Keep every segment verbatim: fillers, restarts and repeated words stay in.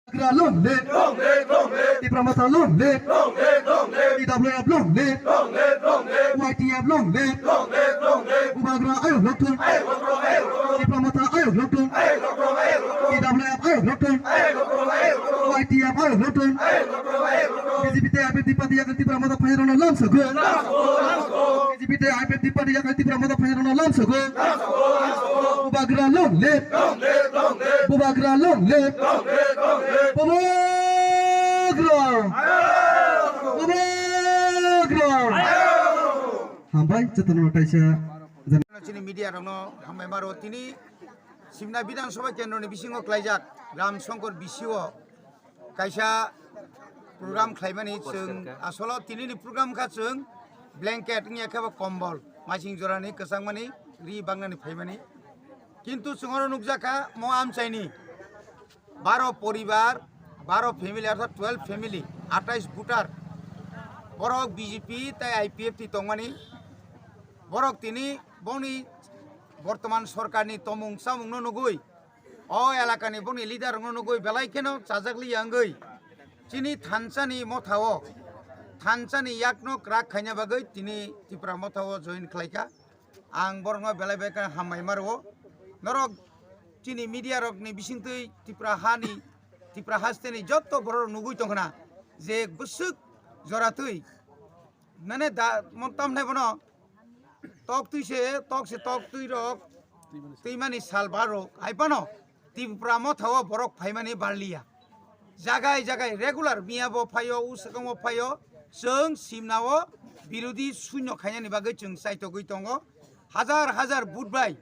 Bubagra long live. Tipra Motha long live. T W F long live. Y T F long live. Bubagra ayuk lokthung. Tipra Motha ayuk lokthung. T W F ayuk lokthung. Y T F ayuk lokthung. B J P tei I P F T party yakni Tipra Motha phainairokno lamsogo. B J P tei I P F T party yakni Tipra Motha phainairokno lamsogo. Bubagra long live. Bubagra long live. Bubagra. Bubagra. Hambai, jotono taisa. Chini media rokno hambai maro. Tini Simna Bidhan Sabha Kendroni bisingo klaijak Ram Shankar B C O kaisa program khlaimani chwng asolo tinini program kha chwng blanket wngya khe bo kombol masing jorani kwchangmani ri bangnani phaimani. Kintu chwng oro nukjakha mo amchaini baro poribar, baro family, orthat twelve family, atais voter, borok B J P tei I P F T tongmani. Borok tini boni bortoman sorkarni tomung chamungno nugui, o elakani boni leader rokno nugui belai kheno chajak liya wngwi chini thansani mothao, thansani yakno kwrak khaina bagwi tini Tipra Mothao join khlaikha. Ang borokno belai belai khe hambai ma rwo. Norok chini media rokni bisingtwi Tipra hani, Tipra hasteni jotto borok nugui tongkhna je bwswk joratwi mane da mo tamnai bono tok twi se, tok se tok twi rok, twi mani sal bar rok hai phano Tipra Mothao borok phaimani barliya. Jagai jagai regular miya bo phaio, u swkang bo phaio, chwng Simnao birodhi shunyo khainani bagwi chwng chaitogwi tongo. Hajar hajar vote bai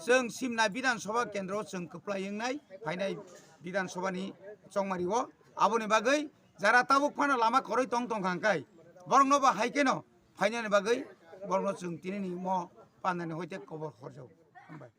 chwng Simna Bidhan Sabha Kendro chwng kwplai wngnai, phainai Bidhan Sabha ni chongmari o. Aboni bagwi jara tabuk phano lama kwrwi tong tong kha hwnkhe borokno bo hai kheno phainani bagwi borokno chwng tinini mo pandani hoite kobor horjago. Hambai.